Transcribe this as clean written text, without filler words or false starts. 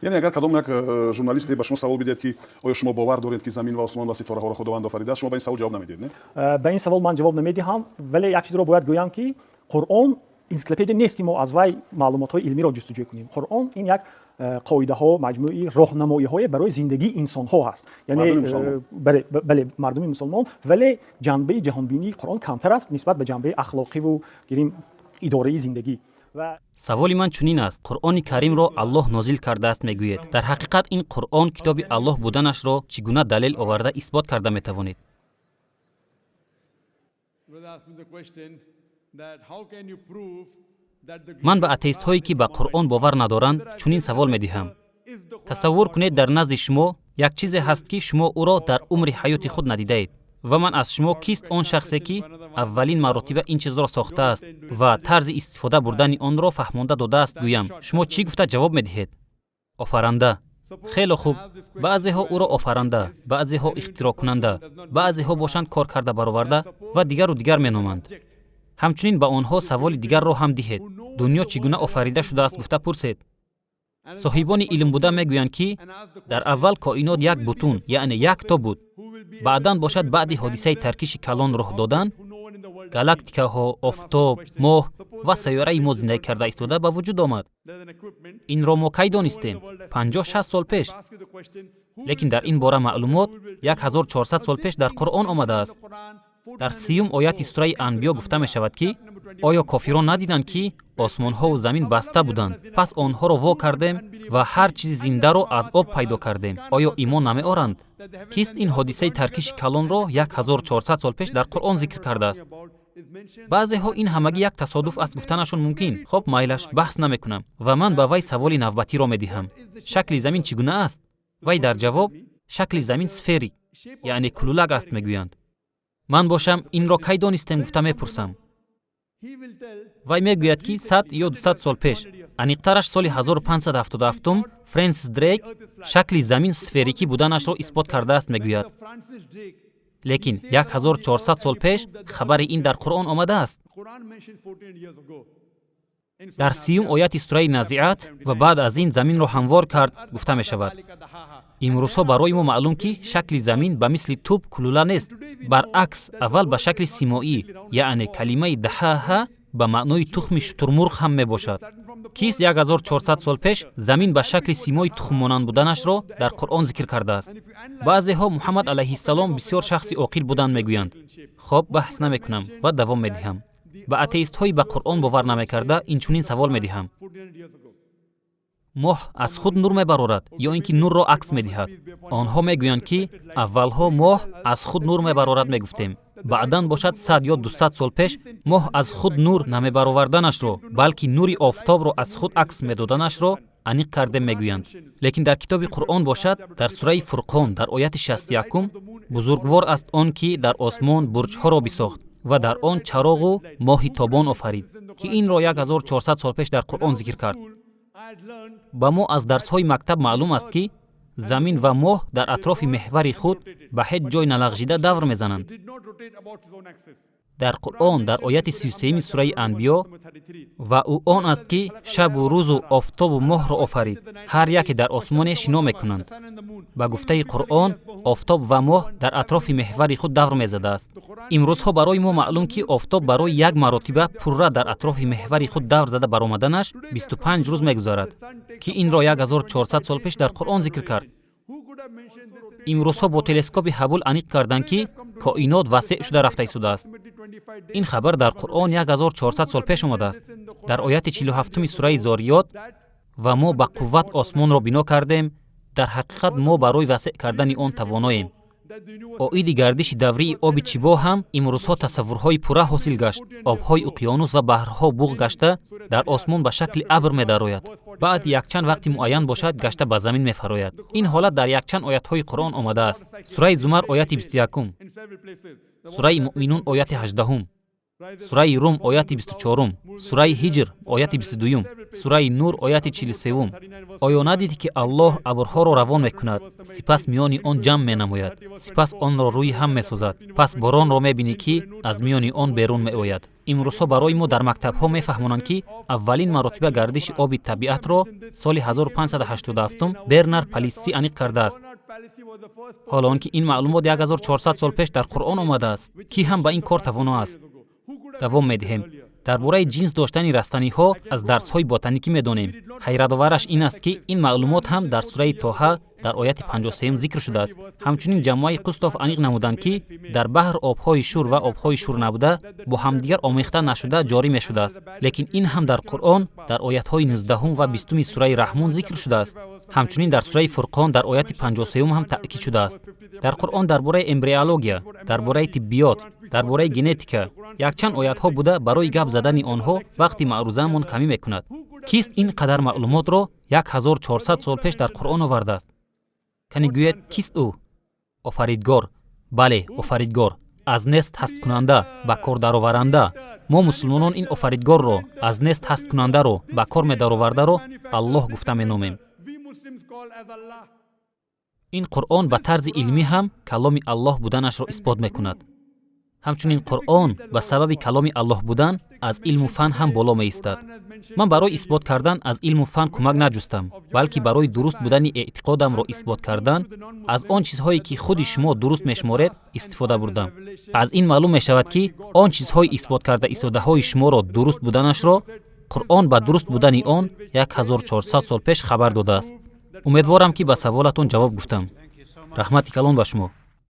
Яъне агар кадом як журналисте ба шумо савол бидиҳад, ки оё шумо бовар доред, ки замин ва осмон ва ситораҳоро Худованд офаридааст, шумо ба ин савол ҷавоб намедиҳед, не? Ба ин савол ман ҷавоб намедиҳам, вале як чизро бояд гӯям, ки Қуръон энсиклопедия нест, ки мо аз вай маълумотҳои илмиро ҷустуҷӯ кунем. Қуръон ин як қоидаҳо, маҷмӯи роҳнамоиҳое барои зиндагии инсонҳо ҳаст, яъне бале, мардуми мусулмон. Вале ҷанбаи ҷаҳонбинии Қуръон камтар аст нисбат ба ҷанбаи ахлоқиву, гирим, идораи зиндагӣ. Саволи ман чунин аст: Қуръони Каримро Аллоҳ нозил кардааст, мегӯед. Дар ҳақиқат ин Қуръон китоби Аллоҳ буданашро чӣ гуна далел оварда исбот карда метавонед? Ман ба атеистҳое, ки ба Қуръон бовар надоранд, чунин савол медиҳам: тасаввур кунед, дар назди шумо як чизе ҳаст, ки шумо ӯро дар умри ҳаёти худ надидаед, ва ман аз шумо кист он шахсе, ки аввалин маротиба ин чизро сохтааст ва тарзи истифода бурдани онро фаҳмонда додааст, гӯям, шумо чӣ гуфта ҷавоб медиҳед? Офаранда. Хеле хуб. Баъзеҳо ӯро офаранда, баъзеҳо ихтироъкунанда, баъзеҳо бошанд кор карда бароварда ва дигару дигар меноманд. Ҳамчунин ба онҳо саволи дигарро ҳам диҳед: дунё чӣ гуна офарида шудааст, гуфта пурсед. Соҳибони илм буда мегӯянд, ки дар аввал коинот як бутун, яъне як то буд. Баъдан бошад, баъди ҳодисаи таркиши калон роҳ додан, галактикаҳо, офтоб, моҳ ва сайёраи мо зиндагӣ карда истода ба вуҷуд омад. Инро мо кай донистем? 50-60 сол пеш. Лекин дар ин бора маълумот 1400 сол пеш дар Қуръон омадааст. Дар 30-юм ояти сураи Анбиё гуфта мешавад, ки оё кофирон надиданд, ки осмонҳову замин баста буданд, пас онҳоро во кардем ва ҳар чизи зиндаро аз об пайдо кардем, оё имон намеоранд? Кист ин ҳодисаи таркиши калонро 1400 сол пеш дар Қуръон зикр кардааст? Баъзеҳо ин ҳамагӣ як тасодуф аст, гуфтанашон мумкин. Хоб, майлаш, баҳс намекунам ва ман ба вай саволи навбатиро медиҳам: шакли замин чӣ гуна аст? Вай дар ҷавоб шакли замин сферик, яъне кулулак аст, мегӯянд. Ман бошам инро кай донистем, гуфта мепурсам. Вай мегӯяд, ки 100 ё 200 сол пеш, аниқтараш соли 1577, Френсис Дрейк шакли замин сферикӣ буданашро исбот кардааст, мегӯяд. Лекин 1400 сол пеш хабари ин дар Қуръон омадааст. Дар 30-юм ояти сураи Назиат ва баъд аз ин заминро ҳамвор кард, гуфта мешавад. Имрӯзҳо барои мо маълум, ки шакли замин ба мисли тӯб кулула нест, баръакс, аввал ба шакли симоӣ, яъне калимаи дахаҳа ба маънои тухми шутурмурғ ҳам мебошад. Кист 1400 сол пеш замин ба шакли симои тухммонанд буданашро дар Қуръон зикр кардааст? Баъзеҳо Муҳаммад алайҳиссалом бисёр шахси оқил буданд, мегӯянд. Хоб, баҳс намекунам ва давом медиҳам. Ба атеистҳои ба Қуръон бовар намекарда инчунин савол медиҳам: моҳ аз худ нур мебарорад ё ин ки нурро акс медиҳад? Онҳо мегӯянд, ки аввалҳо моҳ аз худ нур мебарорад, мегуфтем. Баъдан бошад, 100 ё 200 сол пеш моҳ аз худ нур намебароварданашро, балки нури офтобро аз худ акс медоданашро аниқ кардем, мегӯянд. Лекин дар китоби Қуръон бошад, дар сураи Фурқон, дар ояти 61-ум: бузургвор аст он, ки дар осмон бурҷҳоро бисохт ва дар он чароғу моҳи тобон офарид, ки инро 1400 сол пеш дар Қуръон зикр кард? Ба мо аз дарсҳои мактаб маълум аст, ки замин ва моҳ дар атрофи меҳвари худ ба ҳеҷ ҷой налағжида давр мезананд. Дар Қуръон, дар ояти 33-юми сураи Анбиё: ва ӯ он аст, ки шабу рӯзу офтобу моҳро офарид, ҳар яке дар осмоне шино мекунанд. Ба гуфтаи Қуръон, офтоб ва моҳ дар атрофи меҳвари худ давр мезадааст. Имрӯзҳо барои мо маълум, ки офтоб барои як маротиба пурра дар атрофи меҳвари худ давр зада баромаданаш 25 рӯз мегузарад, ки инро 1400 сол пеш дар Қуръон зикр кард. Имрӯзҳо бо телескопи Ҳабул аниқ карданд, ки коинот васеъ шуда рафта истодааст. Ин хабар дар Қуръон 1400 сол пеш омадааст, дар ояти 47-уми сураи Зориёт: ва мо ба қувват осмонро бино кардем, дар ҳақиқат мо барои васеъ кардани он тавоноем. Оиди гардиши даврии оби Чибо ҳам имрӯзҳо тасаввурҳои пурра ҳосил гашт. Обҳои уқёнус ва баҳрҳо буғ гашта дар осмон ба шакли абр медарояд, баъди якчанд вақти муайян бошад, гашта ба замин мефарояд. Ин ҳолат дар якчанд оятҳои Қуръон омадааст: сураи Зумар, ояти 21-ум, сураи Муъминун, ояти 18-ум, сураи Рум, ояти 24-ум, сураи Ҳиҷр, ояти 22-юм, сураи Нур, ояти 43-ум: оё надидӣ, ки Аллоҳ абрҳоро равон мекунад, сипас миёни он ҷамъ менамояд, сипас онро рӯи ҳам месозад, пас боронро мебинӣ, ки аз миёни он берун меояд. Имрӯзҳо барои мо дар мактабҳо мефаҳмонанд, ки аввалин маротиба гардиши оби табиатро соли 1587 Бернар Палисси аниқ кардааст, ҳоло он ки ин маълумот 1400 сол пеш дар Қуръон омадааст. Кӣ ҳам ба ин кор тавоно аст? Давом медиҳем. Дар бораи ҷинс доштани растаниҳо аз дарсҳои ботаникӣ медонем. Ҳайратовараш ин аст, ки ин маълумот ҳам дар сураи Тоҳа дар ояти 53 зикр шудааст. Ҳамчунин ҷамоаи Қустов аниқ намуданд, ки дар баҳр обҳои шур ва обҳои шур набуда бо ҳамдигар омехта нашуда ҷорӣ мешудааст, лекин ин ҳам дар Қуръон дар оятҳои 19-ум ва 20-уми сураи Раҳмон зикр шудааст. Ҳамчунин дар сураи Фурқон дар ояти 53-ум ҳам таъкид шудааст. Дар Қуръон дар бораи эмбриология, дар бораи тиббиёт, дар бораи генетика якчанд оятҳо буда, барои гап задани онҳо вақти маърузаамон камӣ мекунад. Кист ин қадар маълумотро 1400 сол пеш дар Қуръон овардааст? Кани гӯед, кист ӯ? Офаридгор. Бале, офаридгор, аз нест ҳасткунанда, ба кор дароваранда. Мо мусулмонон ин офаридгорро, аз нест ҳасткунандаро, ба кор медаровардаро Аллоҳ гуфта меномем. Ин Қуръон ба тарзи илмӣ ҳам каломи Аллоҳ буданашро исбот мекунад. Ҳамчунин Қуръон ба сабаби каломи Аллоҳ будан аз илму фан ҳам боло меистад. Ман барои исбот кардан аз илму фан кӯмак наҷустам, балки барои дуруст будани эътиқодамро исбот кардан аз он чизҳое, ки худи шумо дуруст мешуморед, истифода бурдам. Аз ин маълум мешавад, ки он чизҳои исбот карда истодаҳои шуморо дуруст буданашро Қуръон ба дуруст будани он 1400 сол пеш хабар додааст. Умедворам, ки ба саволатон ҷавоб гуфтам. Раҳмати калон ба шумо.